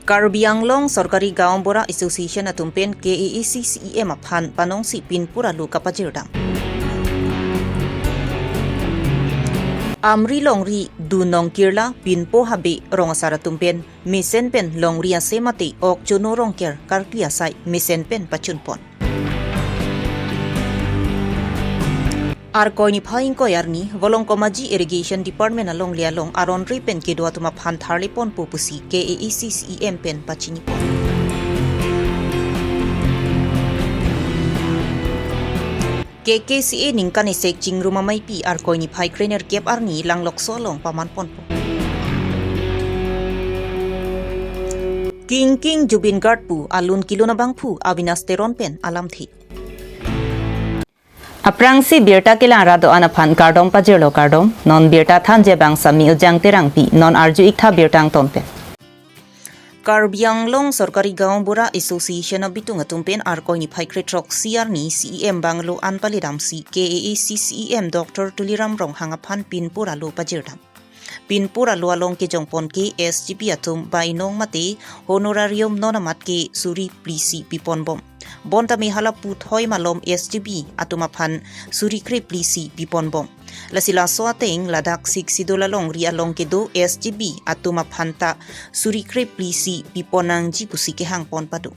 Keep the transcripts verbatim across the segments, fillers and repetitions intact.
Karbi Anglong Sorkari Gaon Bura Association atum pen K A A C C E M aphan panongsi pinpur alo kapajirdam. Amri longri du nong kirla pinpo habe rong asar atum pen mesen pen longri ase mate ok chono rongker karkli asai mesen pen pachunpon. Arkoi niphai ingkoi arni, Volongkom Aji Irrigation Department alongle along aron re pen kedo atum aphan tharleponpo pusi K A A C C E M pen pachinipon. K K C A ningkan isek chingrum ameipi Arkoi niphai krenerkep arni Langlokso along pamanponpo. Kingking Zubeen Garg pu alun kelun abangphu Avinash Teron pen alamthe. Aphrangsi birta kelang ra do-an aphan kardom pajirlo, kardom. Non birta thanji abang Sami Ujang Terangpi, non arju-iktha birta angton pen. Karbi Anglong Sorkari Gaon Bura Association abitung atum pen Arkoi niphai krethrok si arni C E M bungalow an palidamsi K A A C C E M Doctor Tuliram Ronghang aphan pinpur alo pajirdam. Pinpur alo along kejongpon ke S G B atum bainong mate honorarium non amat ke suri phli si piponbom. Bonta me hala puthoi malom S G B atum aphan suri krephli si piponbom. Lasi laso ateng ladak Sixth Schedule alongri along kedo S G B atum aphan ta suri krephli si pipon nangji pusi kehangpon pado.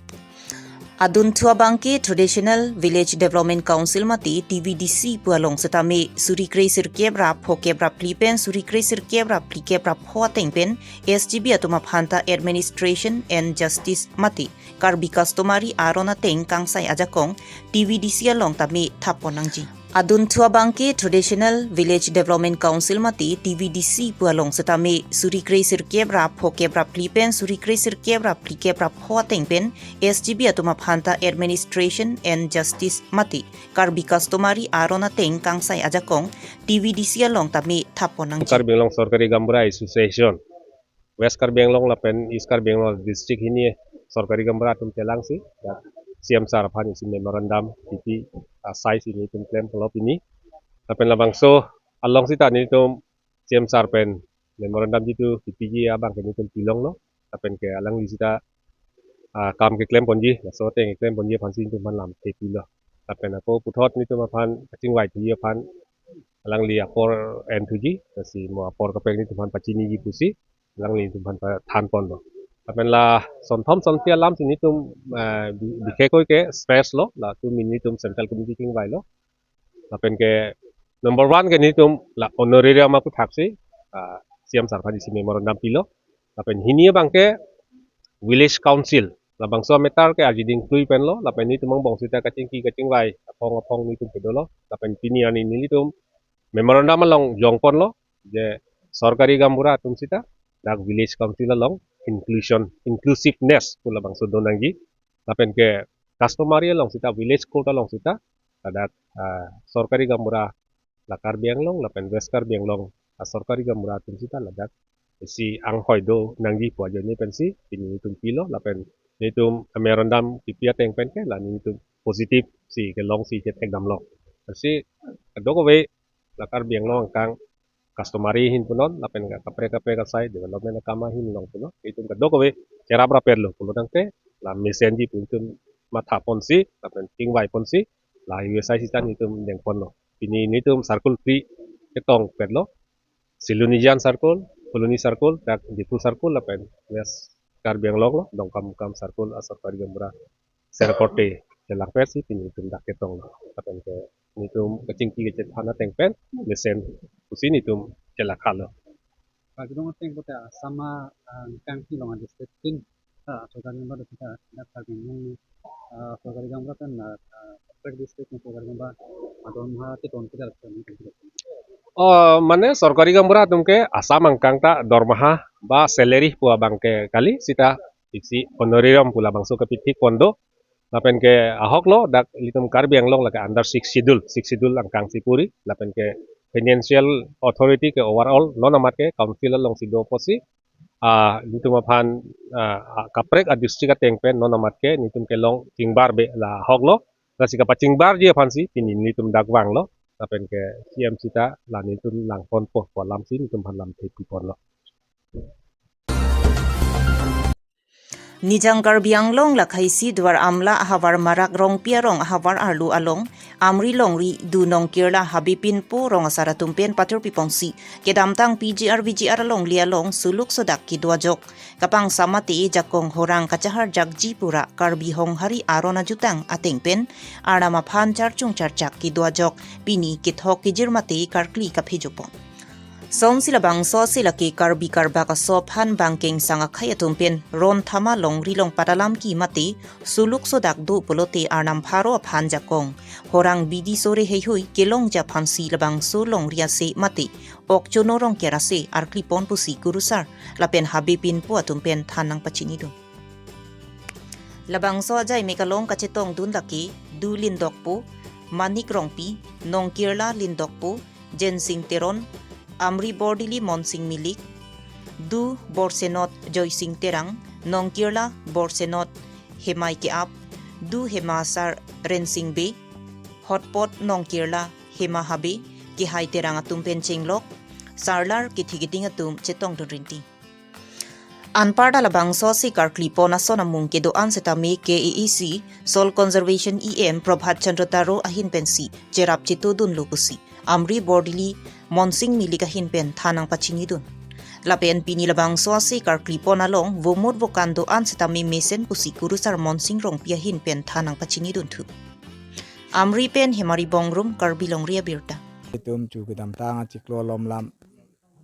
Adunthu abangke Traditional Village Development Council mate T V D C pu along setame suri kresirkep ra phokep ra phli pen suri kresirkep ra phlikep ra pho ateng pen S G B atum aphan ta Administration and Justice mate Karbi Customary aron ateng kangsai ajakong T V D C along tame thapon nangji. Adunthu abangke Traditional Village Development Council mate T V D C pu along setame suri kresirkep ra phokep ra phli pen suri kresirkep ra phlikep ra pho ateng pen S G B atum aphan ta Administration and Justice mate Karbi Customary aron ateng kangsai ajakong T V D C along tame thapon nangji. Karbi Anglong Sorkari Gaon Bura Association, West Karbi Anglong lapen East Karbi Anglong district hini Sorkari Gaon Bura atum chelangsi, ya, C M sir aphan isi memorandum pipi asai si nelitum klemlo pini. Lapen labangso along sita nelitum C M sir pen memorandum jitu pipiji abangke nelitum pilonglo. Lapen ke alangli sita, ah, kam keklemponji, laso ateng keklemponji aphansi nelitum aphan lamthe pilo. Lapen ako puthot nelitum aphan kachingvai thuji aphan alangli apor enthuji, lasi mo apor kaprek nelitum aphan pachiniji pusi alangli nelitum aphan pathanponlo. Lapen la sonthom sonphli alam si nelitum, eh, bi-, bikhe koi ke stress lo, latum nelitum Central Committee chingvailo. Lapen ke number one ke nelitum la honorarium aputhak si, ah, C M sir aphan isi memorandum pilo. Lapen hini abangke Village Council, labangso matter ke arjiding klui penlo, lapen nelitum angbong sita kachingki kachingvai aphong aphong nelitum kedolo, lapen pini arni nelitum memorandum along jongponlo, je Sorkari Gaon Bura atum sita dak Village Council along inclusion, inclusiveness pu labangso do nangji. Lapen ke customary along sita, village code along sita, ladak, ah, Sorkari Gaon Bura la Karbi Anglong lapen West Karbi Anglong, ah, Sorkari Gaon Bura atum sita ladak isi anghoi do nangji pu ajoine pensi pini nelitum pilo, lapen nelitum memorandum pipi ateng pen ke la nelitum positive si kelongsi chetek damlo. Lasi kadokave la Karbi Anglong angkang customary ahin punon, lapen ka kaprek kaprek asai development akam ahin long punon, itum kadokave cherap rapetlo pulo tangte, la mesenji pu itum mathaponsi, lapen chingvaiponsi, la U S I sitan itum dengponlo. Pini nelitum circle three ketongpetlo. Silonijan Circle, Phuloni Circle, dak Diphu Circle, lapen West Karbi Anglong lo, Dongkamukam Circle, a Sorkari Gaon Bura serkorte chelangpetsi pini itum dak ketonglo. Lapen ke nelitum kachingki kachethan ateng pen mesen pusi nelitum chelakhalo. Pagdong ateng pote Assam, ah, angkang kelong a district tin, ah, Sorkari Gaon Bura kita, dak Karbi Anglong, ah, Sorkari Gaon Bura pen, ah, ah, kaprek district ni Sorkari Gaon Bura, ah, dormaha keton kita, keton kita. Oh, mane Sorkari Gaon Bura atum ke Assam angkang ta dormaha ba salary pu abangke kali sita isi honorarium pu labangso kepithikpon do. Lapen ke ahok lo, dak ilitum Karbi Anglong lake under Sixth Schedule, Sixth Schedule angkang si puri. Lapen ke Financial Authority ke overall non amat ke council alongsi do pusi, ah, nelitum aphan, ah, kaprek a district ateng pen non amat ke nelitum kelong chingbarbe la ahok lo. Lasi kapachingbarji aphansi pini nelitum dak vanglo. Lapen ke C M sita la nelitum langponpo pu alamsi nelitum aphan lamthe piponlo. Nijang Karbi Anglong lakhaisi Duar Amla ahavar Marak Rongpi arong ahavar arlo along Amri Longri, Du Nongkirla, Habe Pinpo rong asar atum pen patur pipongsi kedamtang P G R V G R alongle along suluk sodak kedo ajok kapangsam mate jakong horang kachaharjakji pura Karbi Honghari aron ajutang ateng pen Arnam aphan charchung charchak kedo ajok pini kethok kejir mate karkli kaphejopon. Sonsi labangso ase lake Karbi Karbak aso aphan bangkeng sang akhei atum pen Ron Thama Longri Longpat alam ki mate suluk sodak do pulote Arnam pharo aphan jakong horang bidi sore heihui kelongji aphansi labangso longri ase mate ok chono Rongker ase arklipon pusi kurusar lapen Habe Pinpo atum pen than nangpachinidun. Labangso ajai mek along kachetongdun lake Du Lindokpo, Manik Rongpi, Nongkirla Lindokpo, Jensing Teron, Amri Bordili Monsing Milik, Du Borsenot Joysing Terang, Nongkirla Borsenot Hemai Keap, Du Hema Asar Rensing Bey, Hotpot Nongkirla Hema Habe, Kehai Terang atum pen chenglok sarlar kethe keding atum chetongdun rinti. Anparta labangso ase karklipon ason amung kedo-an setame K A A C Soil Conservation E M Prabhat Chandra Taro ahin pensi cherap chetodunlo pusi Amri Bordili Monsing Milik ahin pen than nangpachinidun. Lapen pini labangso ase karklipon along vomut vokan do-an setame mesen pusi kurusar Monsing Rongpi ahin pen than nangpachinidun thu. Amri pen Hemari Bongrung, Karbi Longri Abirta. Itum chu kedamtang achiklo lom lam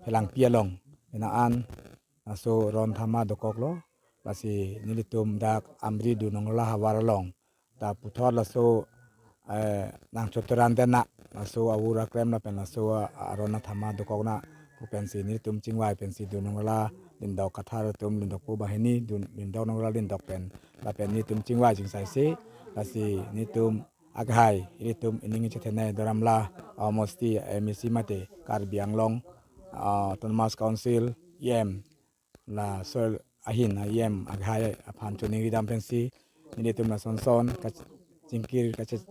Phelangpi along ina an laso Ron Thama dokoklo, lasi nelitum dak Amri Du Nongkirla havar along ta puthot laso, eh, nangchotoran den na laso avur aklem lapen laso a-, Ron Thama dokok na pu pensi nelitum chingvai pensi Du Nongkirla Lindok Kathar atum, Lindokpo banghini, Du Lindok Nongkirla Lindok pen lapen nelitum chingvai chingsaisi, lasi nelitum akhai, ilitum ining chethenei Duar Amla, ah, mosti M A C mate Karbi Anglong, ah, Autonomous Council E M, laso ahin a E M akhai aphan choningri dam pensi nelitum lason son kachingkir kache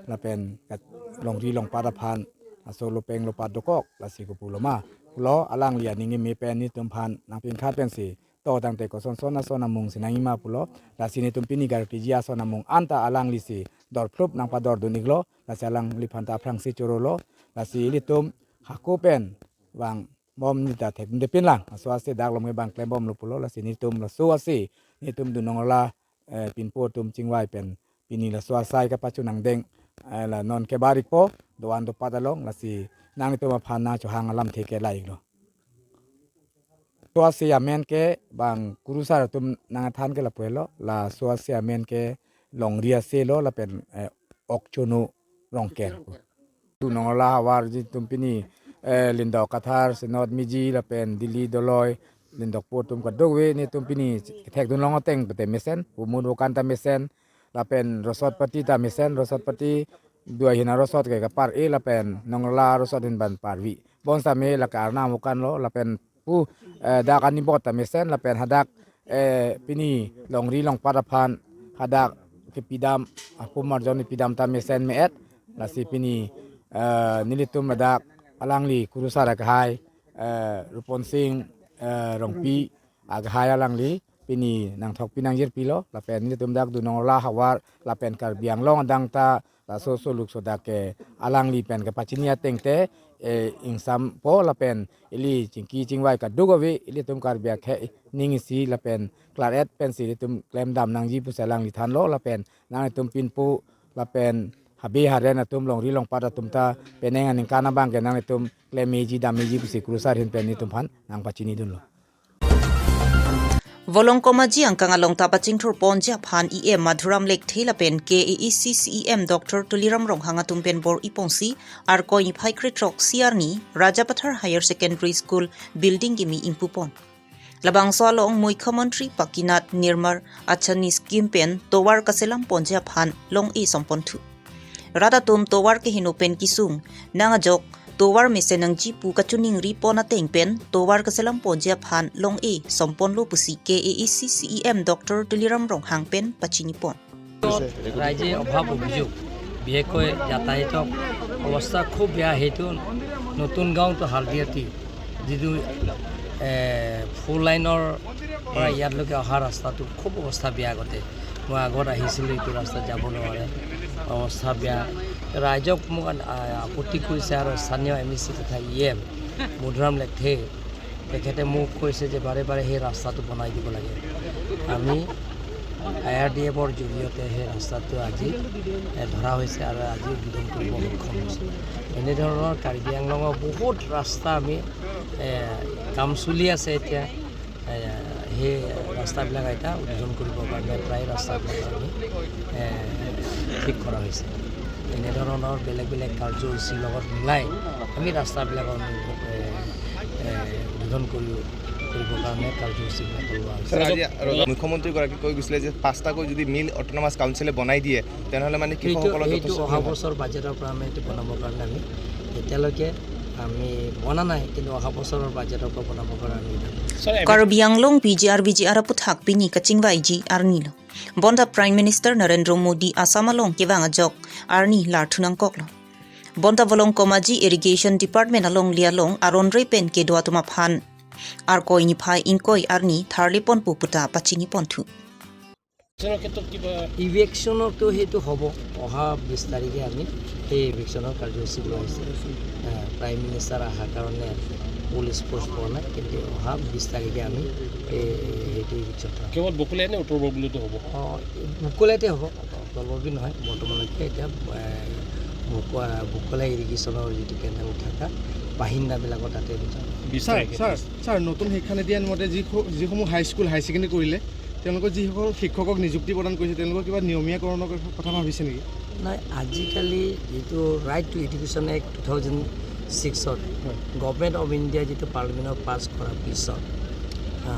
lapen ka-, longri longpat aphan laso lopeng lopat dokok lasi kopulo ma pulo alangli aning eme pen nelitum aphan nangpingkhat pensi to tangte koson son ason amung si nangji ma pulo, lasi nelitum pini karkliji ason amung anta alanglisi dorphlup nangpadordun iklo, lasi alangliphan ta aphrangsi chorolo, lasi ilitum hako pen vangbom nita thekdunde pinlang, laso ase dak lom ke bang klembomlo pulo, lasi nelitum laso ase nelitum Du Nongkirla, eh, Pinpo atum chingvai pen pini laso asai kapachun angdeng, eh, la non ke barikpo do-an dopat along, lasi nanglitum aphan nangchohang alamthe ke la-iklo. Laso ase amen ke bang kurusar atum nangthan ke lapu-elo, laso ase amen ke longri ase lo lapen, eh, ok chono Rongker. Du Nongkirla havarji atum pini, eh, Lindok Kathar, Senot Miji lapen Dili Doloi, Lindokpo atum kadokave nelitum pini kethekdun long ateng pete mesen, vomut vokan ta mesen, lapen rosot pati ta mesen, rosot pati dua hina rosot ke kapar-e lapen Nongkirla rosot ahin ban parvi. Bonsitame lake Arnam vokanlo lapen pu, eh, dak anibot ta mesen lapen hadak, eh, pini longri longpat aphan hadak kepidam, apu marjon kepidam ta mesen me-et, lasi pini, eh, nelitum ladak alangli kurusar akhai, eh, Ruponsing, eh, Rongpi akhai alangli pini nangthokpi nangjirpilo, lapen nelitum dak Du Nongkirla havar lapen Karbi Anglong adang ta laso suluk sodak ke alangli pen kapachini ateng te, eh, ingsampo lapen ili chingki chingvai kadokave ilitum Karbi akhei ning isi lapen klar-et pensi ilitum klemdam nangji pusi alangli thanlo, lapen nanglitum Pinpo lapen Habe Haren atum longri longpat atum ta penang aningkan abang ke nanglitum klemmeji dammeji pusi kurusar ahin pen nelitum aphan nangpachinidunlo. Volongkom aji angkang along ta pachingthurponji aphan E M Madhuram Lekthe lapen K A A C C E M Doctor Tuliram Ronghang atum pen bor-iponsi Arkoi niphai krethrok isi arni Rajapathar Higher Secondary School building kimi ingpupon. Labangso along Mukhyamantri Pakinat Nirmal Achani scheme pen tovar kaselamponji aphan long-e somponthu. Rat atum tovar keheno pen kesung nang ajok tovar mesen nangji pu kachoningripon ateng pen tovar kaselamponji aphan long-e somponlo pusi K A A C C E M Doctor Tuliram Ronghang pen pachinipon. ৰাইজে অভাৱ অভিযোগ, বিশেষকৈ যাতায়াতৰ অৱস্থা খুব বেয়া। সেইটো নতুন গাঁও টু হালদিয়াটি যিটো, এ, ফ'ৰ লাইনৰ পৰা ইয়ালৈকে অহা ৰাস্তাটো খুব অৱস্থা বেয়া। আগতে মই আগত আহিছিলোঁ, এইটো ৰাস্তাত যাব নোৱাৰে, অৱস্থা বেয়া। ৰাইজক মোক আন-, আ-, আপত্তি কৰিছে আৰু স্থানীয় এম ই চি তথা ই এম মধুৰাম লেকথে, তেখেতে মোক কৈছে যে বাৰে বাৰে সেই ৰাস্তাটো বনাই দিব লাগে। আমি আই আৰ ডি এফৰ জৰিয়তে সেই ৰাস্তাটো আজি, এ, ধৰা হৈছে আৰু আজি উদ্বোধন কৰিব সক্ষম হৈছে। এনেধৰণৰ কাৰ্বি আংলঙৰ বহুত ৰাস্তা আমি, এ, কাম চলি আছে এতিয়া। এ, সেই ৰাস্তাবিলাক এতিয়া উদ্বোধন কৰিবৰ কাৰণে প্ৰায় ৰাস্তাবিলাক আমি, এ, ঠিক কৰা হৈছে। এনেধৰণৰ বেলেগ বেলেগ কাৰ্যসূচীৰ লগত মিলাই আমি ৰাস্তাবিলাকৰ, এ, এ, উদ্বোধন কৰি, কৰিবৰ কাৰণে কাৰ্যসূচীবিলাক লোৱা হৈছে। ছাৰ, আজি মুখ্যমন্ত্ৰীগৰাকীয়ে কৈ গৈছিলে যে পাঁচটাকৈ যদি মিল অট'নমাছ কাউন্সিলে বনাই দিয়ে, তেনেহ'লে মানে সেইটো, কৃষকসকলৰ সেইটো যথেষ্ট অহা বছৰ বাজেটৰ পৰা আমি এইটো বনাবৰ কাৰণে আমি এতিয়ালৈকে আমি বনা নাই, কিন্তু অহা বছৰৰ বাজেটৰ পৰা বনাবৰ কাৰণে আমি কাৰ্বি Anglong P G R V G R aputhak pini kachingvaiji arni lo. Bonta Prime Minister Narendra Modi Assam along kevang ajok arni larthu nangkoklo. Bonta Volongkom Aji Irrigation Department alongle along aron re pen kedo atum aphan Arkoi niphai ingkoi arni tharle ponpo puta pachini ponthu. ইভিকশ্যনৰতো সেইটো হ'ব, অহা বিছ তাৰিখে আমি সেই ইভিকশ্যনৰ কাৰ্যসূচী লোৱা হৈছে। আহ, প্ৰাইম মিনিষ্টাৰ অহাৰ কাৰণে পুলিচ ফ'ৰ্চ পোৱা নাই, কিন্তু অহা বিছ তাৰিখে আমি এই, সেইটো ইভিকশ্যন থম। কেৱল বকলীয়া নে উত্তৰ বৰবীয়াতো হ'ব? অ, বকলীয়াতে হ'ব, উত্তৰ বৰবীয়া নহয়। বৰ্তমানলৈকে এতিয়া, এ, বকোৱা-, বকলীয়া ইৰিগেশ্যনৰ যিটো কেনেল থকা বাসিন্দাবিলাকৰ তাতে আমি যাম। বিছ ছাৰ, তাৰিখে। ছাৰ, ছাৰ, নতুন শিক্ষানীতি আইন মতে যি স-, যিসমূহ হাইস্কুল, হাই ছেকেণ্ডেৰী কৰিলে, তেওঁলোকৰ যিসকল শিক্ষকক নিযুক্তি প্ৰদান কৰিছে, তেওঁলোকৰ কিবা নিয়মীয়াকৰণৰ কথা ভাবিছে নেকি? নাই, আজিকালি যিটো right to education act two thousand ছিক্সত গভৰ্ণমেণ্ট অফ ইণ্ডিয়া যিটো পাৰ্লিমেণ্টত পাছ কৰাৰ পিছত, আ,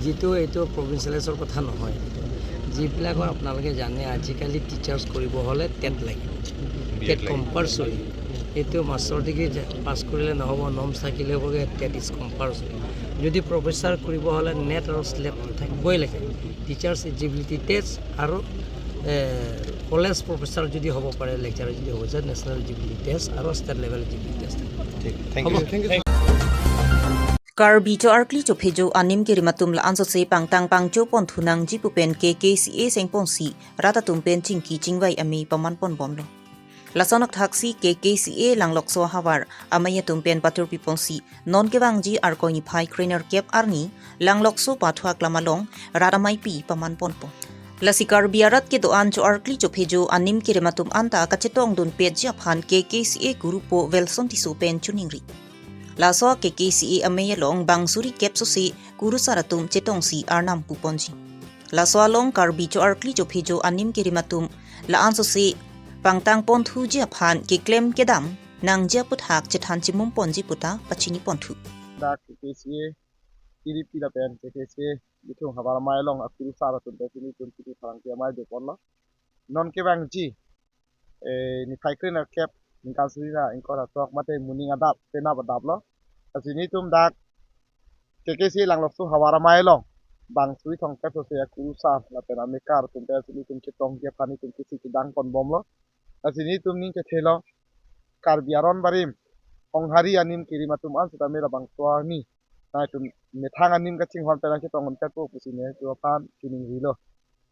যিটো এইটো প্ৰভিঞ্চিয়েলাইজৰ কথা নহয়, যিবিলাকৰ আপোনালোকে জানে আজিকালি টিচাৰ্ছ কৰিব হ'লে টেট লাগিব, টেট কম্পালচৰি। এইটো মাষ্টাৰ ডিগ্ৰী পাছ কৰিলে নহ'ব, নৰ্মছ থাকিলে হ'বগৈ, টেট ইজ কম্পালচৰি। যদি প্ৰফেচাৰ কৰিব হ'লে নেট আৰু শ্লেট থাকিবই লাগে। টিচাৰ্ছ এলিজিবিলিটি টেষ্ট আৰু, এ, কলেজ প্ৰফেচাৰ যদি হ'ব পাৰে, লেকচাৰাৰ যদি হ'ব যায়, নেশ্যনেল এলিজিবিলিটি টেষ্ট আৰু ষ্টেট লেভেল এলিজিবিলিটি টেষ্ট থাকিব। ঠিক, থেংক ইউ, হ'ব। Thank you, sir. Karbi cho-arkli chophejo anim kerim atum la-ansose pangtang pangcho ponthu nangji pu pen K K C A sengponsi rat atum pen chingki chingvai amei paman ponbomlo. Lason akthaksi K K C A Langlokso ahavar amei atum pen patur piponsi non kevangji Arkoi niphai krenerkep arni Langlokso pathu aklam along rat ameipi paman ponpo. Lasi Karbi arat kedo-an cho-arkli chophejo anim kerim atum anta kachetongdunpetji aphan K K C A kurupo Welson Tisso pen choningri. Laso K K C A amei along bang suri kep sose kurusar atum chetongsi arnam puponji. Laso along Karbi cho-arkli chophejo anim kerim atum la-ansose pangtang ponthuji aphan keklem kedam nangji aputhak chethan chimum ponji puta pachini ponthu. Dak K K C A, K D P lapen K K C A, Bithung havar amei along akurusar atum pen nelitum kiri pharangke amei doponlo. Non kevangji, eh, niphai krenerkep ningkan suri ra ingkoi ra throk mate moning adap penap adaplo. Lasi nelitum dak K K C A Langlokso havar amei along bang suri thomkep sose akurusar lapen amekar atum pen nelitum chetongji aphan nelitum kisi kedang ponbomlo. Lasi nelitum ning kethelo, Karbi aron barim honghari anim kerim atum an sitame labangso arni nelitum methang anim kachinghon pen nangchetong un-etpo pusi nelitum aphan choningrilo.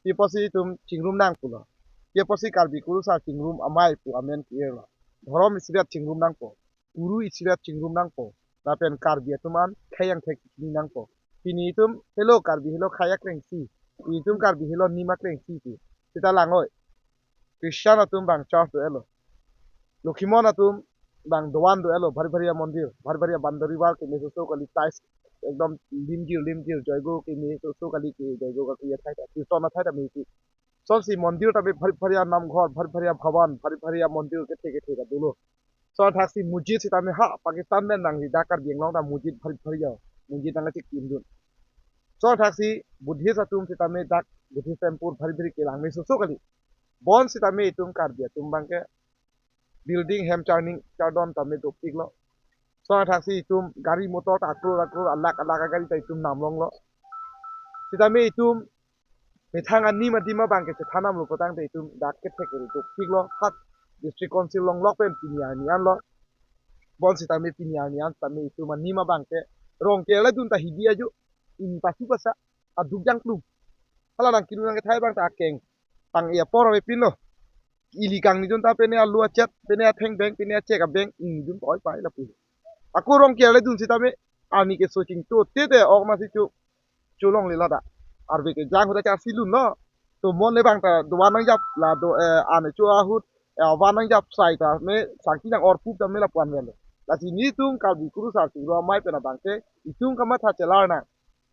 Pi apotsi itum chingrum nangpulo? Pi apotsi Karbi kurusar chingrum amei pu amen ke-irlo? Dhorom isivet chingrum nangpo, kuru isivet chingrum nangpo, lapen Karbi atum an khei angthek chini nangpo. Pini itum helo Karbi helo khei aklengsi, itum Karbi helo nim aklengsi pu. Sita lang oi. Christian atum bang church do-etlo. Lokhimon atum bang dovan do-etlo, bhari bhari amondir, bhari bhari abandarivar keme soso kali, tais ekdom limjir limjir, joigo keme soso kali, ke joigo kaku athai ta, kirton athai ta mepik. Sonsi mondir ta bhari bhari anamghor, bhari bhari abhavan, bhari bhari amondir kethe kethe ta dolo. Sothaksi mujit sitame ha Pakistan pen nangri, dak Karbi Anglong ta mujit bhari bhari a, mujit nangkachik timdun. Sothaksi Buddhist atum sitame dak Buddhist temple bhari bhari kelang me soso kali. Bonsitame itum Karbi atum abangke building hem charning chardon tame dopiklo. Sothaksi itum gari motor ta akror akror, alakh alakh agari ta itum namlonglo. Sitame itum methang anim adim abangke chethan namlo putangte itum dak kethek kere dopiklo. Hat District Council longlok pen pini arni anlo. Bonsitame pini arni an sitame itum anim abangke rong keledun ta hidi ajo, ingpasu pasa. aduk jangklum. Hala nang kinu nang kethai abang ta akeng pang-e apor avepinlo. Ili kangnidun ta pine alu achet, pine atheng beng, pine achek abeng, ingnidun ta oi pai lapu. Ako Rongker le dun sitame, ani ke so chingto, tete ok masi chu, chu longle lada. Arve kejang ahut ta charsi lunlo. To mon le bang ta dovan nangjap la do, eh, ane chu ahut, eh, van nangjap sai ta me sangti nang-orpup ta me lapu-an velo. Lasi netum Karbi kurusar chingrum amei pen abang ke, itum kamatha chelar nang.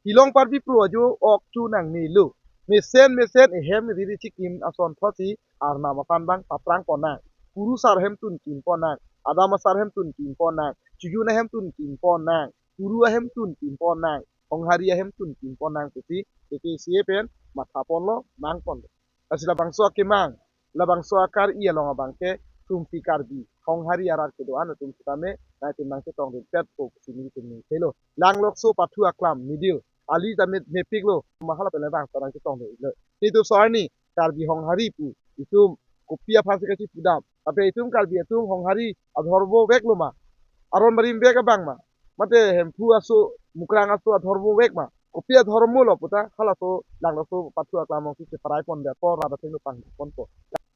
Hilong Karbi pro ajo ok chu nangnelo. Mesen mesen ehem riri chikim ason thotsi arnam aphan bang paprang pon nang. Kurusar hemtun kim pon nang. Adam asar hemtun kim pon nang. Chojun ahemtun kim pon nang. Kuru ahemtun kim pon nang. Honghari ahemtun kim pon nang pusi K K C A pen matha ponlo, mang ponlo. Lasi labangso akemang, labangso akar-i along abang ke, tumpi Karbi Honghari arat kedo-an atum sitame, nangtum nangchetongdun petpo pusi nelitum ning thelo. Langlokso pathu aklam, middle, ali tame mepiklo, mahala pen labangso nangchetongdun-iklo. Netum so arni, Karbi Honghari pu, itum kopi aphansi kachipudam. Ape itum Karbi atum Honghari adhormo veklo ma? Aron barim vek abang ma? Mate Hemphu aso, Mukrang aso adhormo vek ma? Kopi adhormo lo puta, halaso, langlokso pathu aklam alongsi cheparai pondet apor, rat athengno pangdun ponpo.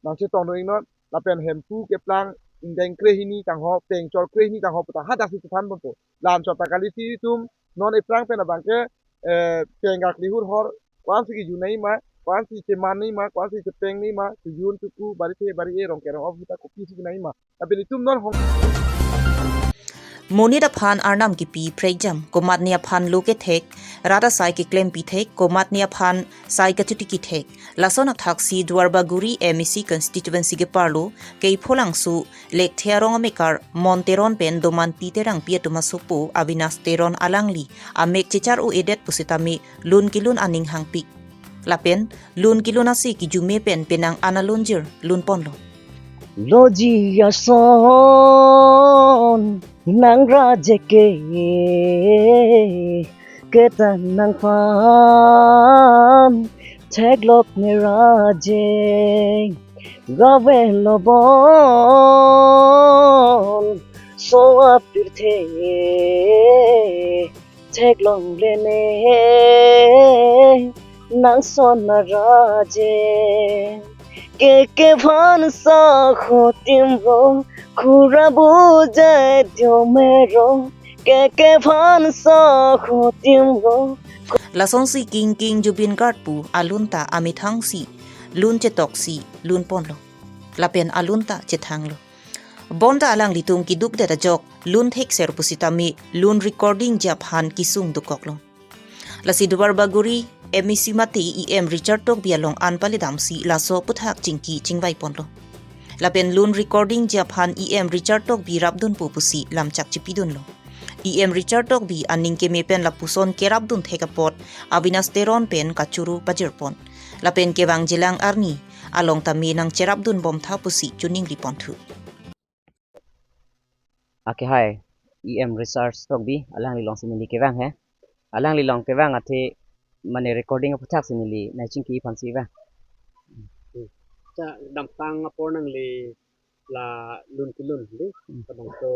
Nangchetongdun-iknon, lapen Hemphu keplang, ingdeng krehini tangho, pengchor krehini tangho puta, hadaksi chethan ponpo. La-anchot ta kali si itum, non eplang pen abang ke, eh, pengak lihur hor, ko-ansi kejun nangji ma, ko-ansi cheman nangji ma, ko-ansi chepeng nangji ma, chojun choku, bari the, bari e, Rongker Rong-op ahut ta kopisi nangji ma. Lapen itum non hong. Monit aphan arnam kipi prekjam, komatne aphan lo kethek, rat asai keklem pithek, komatne aphan sai kachotiki thek. Lason athaksi Duarbagori M A C constituency keparlo, Keipholangso, Lekthe arong amekar, Mon Teron pen Domanti Terangpi atum asopo, Avinash Teron alangli, amek chechar-o-edet pusitame, lun kelun aning hangpik. Lapen, lun kelun ase kijume pen penang ana lunjir lun ponlo. Loji ason nang raje ke, ketang nangphan theklok ne raje, gave lobon so apirthe theklongle ne nang son na raje. Ke kephan sa khotim ro, khura bujai tio mero. Ke kephan sa khotim ro. Lasonsi King King Zubeen Garg pu alun ta amethangsi, lun chetoksi, lun ponlo. Lapen alun ta chethanglo. Bonta alanglitum keduk det ajok, lun thekser pusitame, lun recording ji aphan kesung dokoklo. Lasi Duarbagori M A C mate E M Richard Tokbi along an pale damsi laso aputhak chingki chingvai ponlo. Lapen lun recording ji aphan E M Richard Tokbi rapdunpo pusi lamchak chipidunlo. E M Richard Tokbi aning keme pen lapuson kerapdun thek apot Avinash Teron pen kachoro pajir pon. Lapen kevangjilang arni along tame nangcherapdun bomtha pusi choningri ponthu. Akehai E M Richard Tokbi, alangli alongsi neli kevang he. Alangli along kevang athe mane recording aputhak si neli nangchingki aphansi vang. Hmm. Cha damtang apor nangli la lun kelun di, hmm, kadang to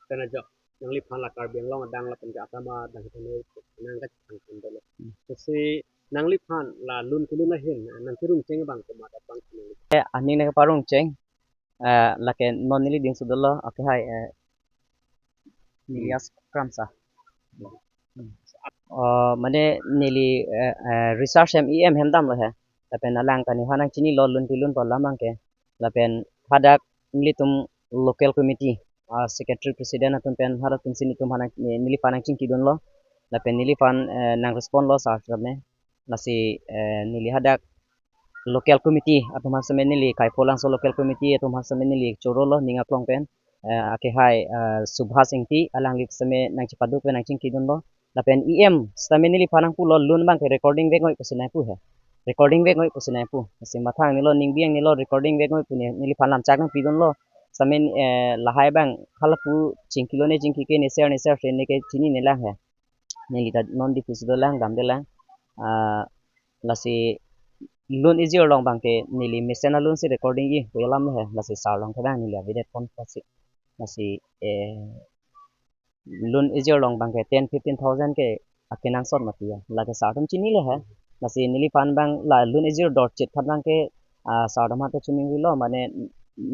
kena jok. Nangliphan la Karbi Anglong adang lapen ke asama adang kene nang kachang kandolo. Hmm. Lasi nangliphan la lun kelun ahin, nangkerung cheng abang komat abang nangli. Eh, aning nangparung cheng. Eh, lake non neli dingso dolo, akehai, eh, neli, hmm, as Kramsa. Hmm. Oh, mane neli, eh, eh, Richard hem E M hem damlo he. Lapen alang ta nephan nangchinilo lun kelun pu alam abang ke. Lapen hadak nelitum local committee, ah, secretary president atum pen halatumsi nelitum aphan nang, ne-, neliphan nangchingkidunlo. Lapen neliphan, eh, nangrespond lo sar sar me. Lasi, eh, neli hadak local committee atum aphan sitame neli Keipholangso local committee atum aphan sitame neli chorolo ning aklong pen, eh, akehai, eh, Subhas Ingti alangli sitame nangchepaduk pen nangchingkidunlo. Lapen E M sitame neliphan nangpulo lun abang ke recording vek noi pusi nangpu he. Recording vek noi pusi nangpu. Lasi mathang nelo ning biang nelo recording vek noi pu ne neliphan lamchak nangpidunlo. Sitame, eh, lahai abang halapu chingkilo ne chingkike ne ser ne ser se ne ke chinine lang he. Neli ta non Diphu si dolang, damdelang. Ah, lasi lun ejir along abang ke neli mesen alun si recording-i pu alam he, lasi sar along kevang neli avedet pon pusi. Lasi, eh, lun ejir along abang ke ten fifteen thousand ke akenangsot mati ya. Lake sir atum chinilo he. Lasi neliphan abang la loan ejir dorchit aphan abangke, ah, sir atum aphan ta chiningrilo, mane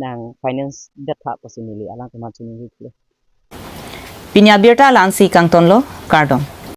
nang finance det tha pusi neli alangtum aphan chiningri kle. Pini abirta la-ansi kangtonlo, kardom.